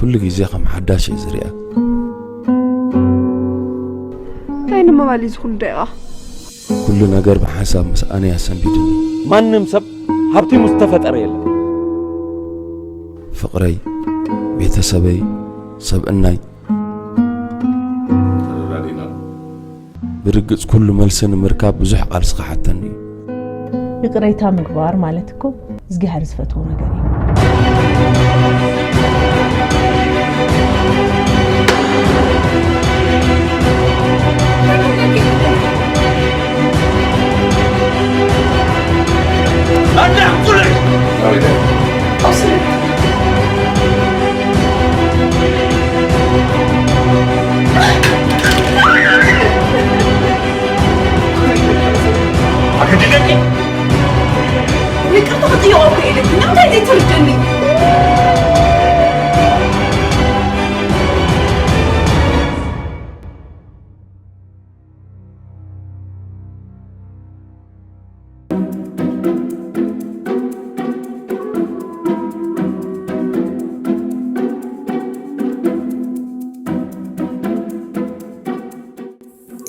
ኩሉ ግዜ ከም ሓዳሽ እየ ዝሪኣ። እንታይ ንምባል እዩ እዚ ኩሉ ደቂቓ? ኩሉ ነገር ብሓንሳብ ምስኣነይ ኣሰንቢድኒ። ማንም ሰብ ሃብቲሙ ዝተፈጠረ የለን። ፍቕረይ፣ ቤተሰበይ፣ ሰብእናይ። ብርግጽ ኩሉ መልሲ ንምርካብ ብዙሕ ቃልሲ ክሓተኒ እዩ። ይቕሬታ ምግባር ማለት እኮ እዝጊሃር ዝፈትዎ ነገር እዩ። ይቅርታ ክጥይቆ እኮ ኢለ፣ ንምንታይ ዘይትርድእኒ?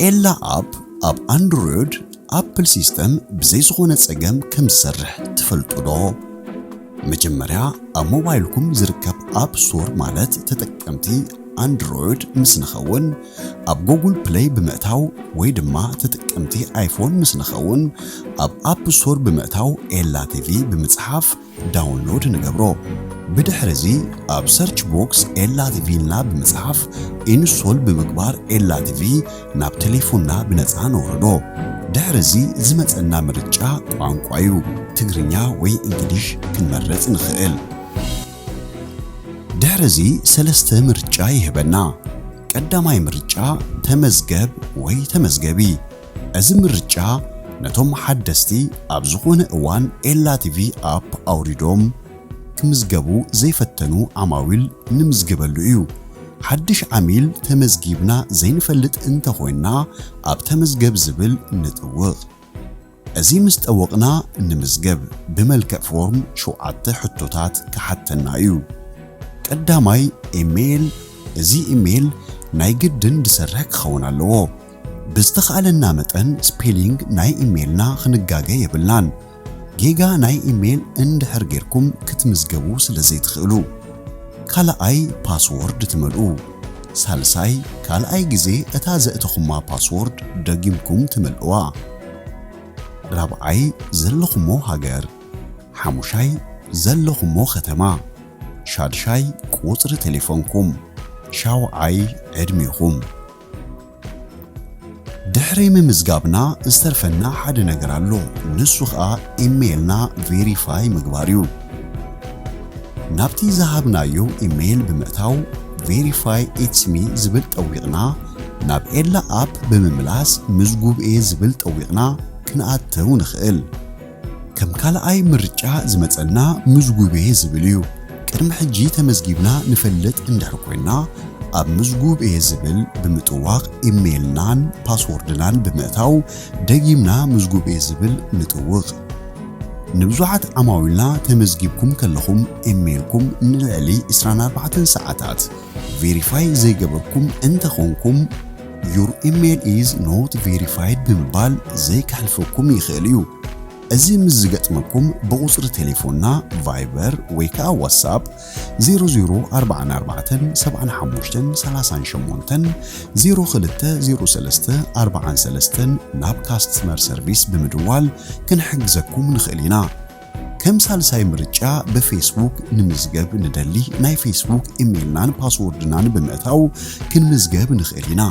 ኤላ ኣፕ ኣብ ኣንድሮይድ ኣፕል ሲስተም ብዘይ ዝኾነ ጸገም ከም ዝሰርሕ ትፈልጡ ዶ? መጀመርያ ኣብ ሞባይልኩም ዝርከብ ኣፕ ስቶር ማለት ተጠቀምቲ ኣንድሮይድ ምስ ንኸውን ኣብ ጎጉል ፕለይ ብምእታው ወይ ድማ ተጠቀምቲ ኣይፎን ምስ ንኸውን ኣብ ኣፕ ስቶር ብምእታው ኤላ ቲቪ ብምጽሓፍ ዳውንሎድ ንገብሮ። ብድሕርዚ ኣብ ሰርች ቦክስ ኤላ ቲቪ ኢልና ብምጽሓፍ ኢንስቶል ብምግባር ኤላ ቲቪ ናብ ቴሌፎንና ብነጻ ነውርዶ። ድሕርዚ ዝመጸና ምርጫ ቋንቋ እዩ። ትግርኛ ወይ እንግሊሽ ክንመርጽ ንኽእል። ድሕርዚ ሰለስተ ምርጫ ይህበና። ቀዳማይ ምርጫ ተመዝገብ ወይ ተመዝገቢ። እዚ ምርጫ ነቶም ሓደስቲ ኣብ ዝኾነ እዋን ኤላ ቲቪ ኣፕ ኣውሪዶም ክምዝገቡ ዘይፈተኑ ዓማዊል ንምዝግበሉ እዩ። ሓድሽ ዓሚል ተመዝጊብና ዘይንፈልጥ እንተኾይንና ኣብ ተመዝገብ ዝብል ንጥውቕ። እዚ ምስ ጠወቕና ንምዝገብ ብመልክዕ ፎርም ሸውዓተ ሕቶታት ክሓተና እዩ። ቀዳማይ ኢሜይል፣ እዚ ኢሜይል ናይ ግድን ዝሰርሕ ክኸውን ኣለዎ። ብዝተኻእለና መጠን ስፔሊንግ ናይ ኢሜይልና ክንጋገ የብልናን። ጌጋ ናይ ኢሜይል እንድሕር ጌርኩም ክትምዝገቡ ስለ ዘይትኽእሉ። ካልኣይ ፓስዎርድ ትመልኡ። ሳልሳይ ካልኣይ ግዜ እታ ዘእተኹማ ፓስዎርድ ደጊምኩም ትመልእዋ። ራብዓይ ዘለኹሞ ሃገር። ሓሙሻይ ዘለኹሞ ከተማ። ሻድሻይ ቁጽሪ ቴሌፎንኩም። ሻውዓይ ዕድሜኹም። ድሕሪ ምምዝጋብና ዝተርፈና ሓደ ነገር ኣሎ፣ ንሱ ኸኣ ኢሜይልና ቬሪፋይ ምግባር እዩ። ናብቲ ዝሃብናዮ ኢሜይል ብምእታው ቬሪፋይ ኢትስ ሚ ዝብል ጠዊቕና ናብ ኤላ ኣፕ ብምምላስ ምዝጉብ እየ ዝብል ጠዊቕና ክንኣትው ንኽእል። ከም ካልኣይ ምርጫ ዝመጸና ምዝጉብ እየ ዝብል እዩ። ቅድሚ ሕጂ ተመዝጊብና ንፈልጥ እንድሕር ኮይንና ኣብ ምዝጉብ እየ ዝብል ብምጥዋቕ ኢሜይልናን ፓስዎርድናን ብምእታው ደጊምና ምዝጉብ እየ ዝብል ንጥውቕ። ንብዙሓት ዓማዊልና ተመዝጊብኩም ከለኹም ኢሜይልኩም ንልዕሊ ዕስራን ኣርባዕተን ሰዓታት ቬሪፋይ ዘይገበርኩም እንተኾንኩም your email is not verified ብምባል ዘይከሕልፈኩም ይኽእል እዩ። እዚ ምስ ዝገጥመኩም ብቑጽሪ ቴሌፎንና ቫይበር ወይ ከኣ ዋትሳፕ ዜሮ ዜሮ ኣርባዓን ኣርባዕተን ሰብዓን ሓሙሽተን ሰላሳን ሸሞንተን ዜሮ ክልተ ዜሮ ሰለስተ ኣርባዓን ሰለስተን ናብ ካስተመር ሰርቪስ ብምድዋል ክንሕግዘኩም ንኽእል ኢና። ከም ሳልሳይ ምርጫ ብፌስቡክ ንምዝገብ ንደሊ ናይ ፌስቡክ ኢሜይልናን ፓስዎርድናን ብምእታው ክንምዝገብ ንኽእል ኢና።